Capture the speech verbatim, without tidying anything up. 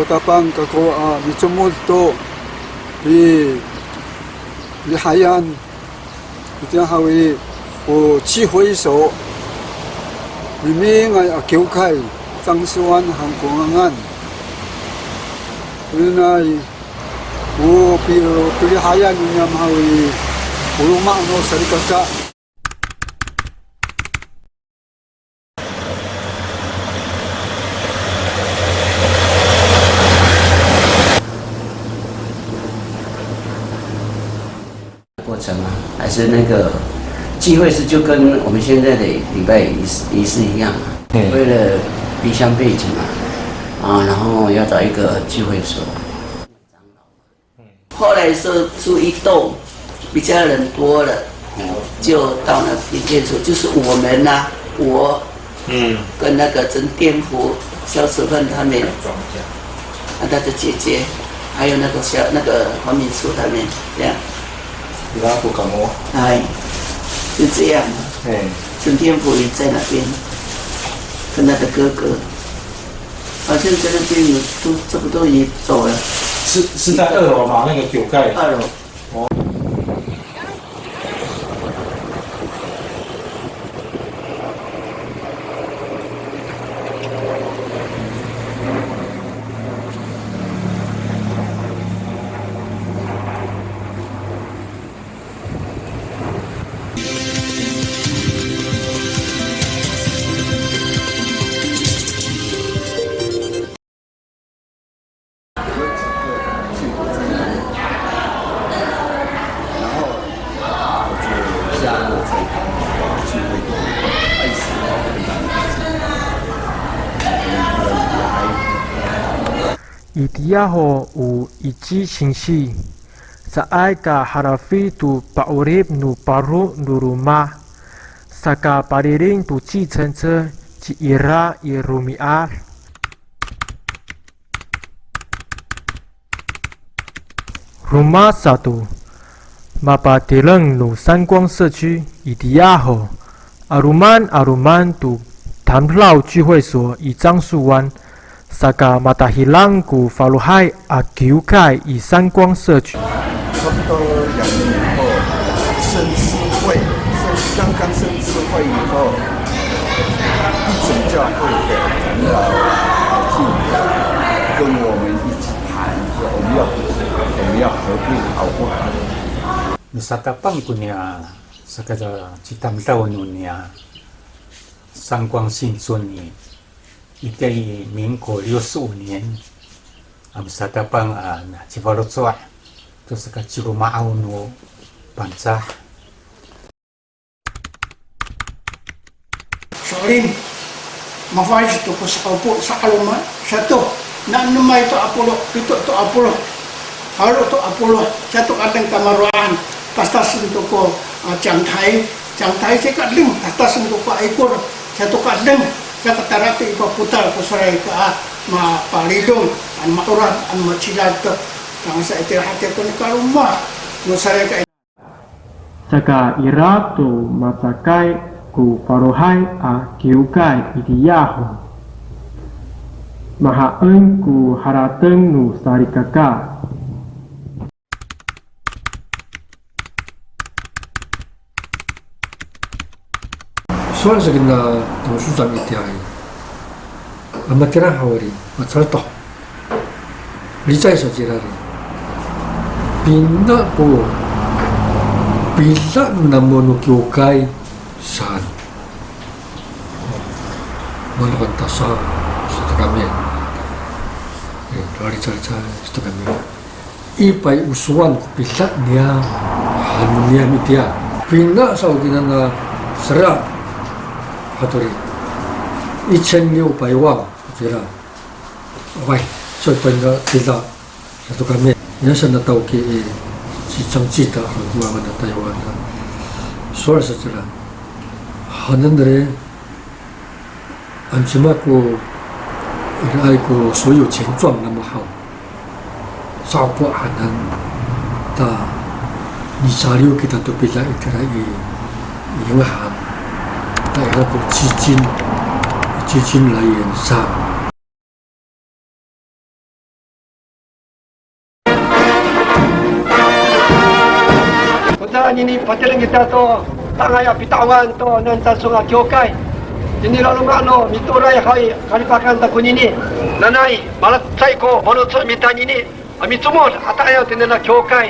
Tapang kako a micomod to pilihayan, itiya haw i, o 聚会所, mimingay a kiwkay, 樟树湾 han ko ngangan. Inay, o pi-, pilihayan niyam haw i, o loma' no salikaka. 过程啊，还是那个聚会是就跟我们现在的礼拜仪式，仪式一样啊，嘿。为了离乡背井嘛，啊，然后要找一个聚会所。后来说住一栋，比较人多了，就到那边建筑，就是我们呐、我嗯，跟那个陈天福、萧淑芬他们，啊，他的姐姐，还有那个萧，那个黄敏淑他们，这样。拉布感冒。哎，就这样嘛。哎。陈天福也在那边，跟他的哥哥，好像在那边有，都差不多也走了。是，是在二楼吗？那个酒盖？二楼。 Itiya ho o Ici singsi, caay ka halafi to pa'orip no paro no loma', saka paliling to 计程车 ci Ira i romi'ad. Roma sato, mapatireng no 三光社区 itiya ho, 'aloman 'aloman to tamdaw 聚会所 i 樟树湾, saka matahidang ko falohay a kiwkay i 三光社区. 差不多两年以后，升支会，升，刚刚升支会以后，一整教会的长老进来跟我们一起谈，说我们要，我们要合并好不好？Misatapang ko niya saka citamdaw no niya 三光新村 i, itiya i 民国六十五年, a misatapang a cifaloco' to saka ciloma'aw no Pangcah. So'elin, mafalic to ko sa'opo, sa'aloman, sato, na enemay to a polo', pito to a polo', falo to a polo', sato ka'edeng kamaro'an, tastasen to ko, a, 讲台, 讲台 saka ka'edeng, tastasen to ko a ikor, sato ka'edeng, saka tara to i papotal ko salikaka a mapalidong, ano ma'orad, ano macidal to, tangasa itira hatiya ko nikaloma' no salikaka. Saka ira to macakay ko falohay a kiwkay itiya ho. Mahaen ko harateng no salikaka. Sowal sa kina 董事长 itiya i, a matira haw i, macal to. Licay sa cira ri. Pina ko pila namo no kiwkay saan. Manokan tasa sato kami. E, licay, licay sato kami. Ipay o sowal ko pila niya han niyam itiya. Pina sa o kinana sera hato ri. 一千六百万 kira. Awaay, so pina pila sato kami. Niya sa na tawki i, ci Cangcita, ko mamaan a Taywan a. Sowal sa cira. Hanen ri, ano cima ko, iraay ko 所有权状 namo haw. Sa'opo hanen, ta micaliw kita to pila itira i, i 银行. Ta ira ko 基金, 基金来源 sa. Anini patireng kita to tangay a pita'ongan to Nani Tangsol a kiwkay. Tini laloma' no mitooray hay kalipahakan ta konini. Nanay malacecay ko faloco' mita anini a micomod a ta'ayaw tini a kiwkay.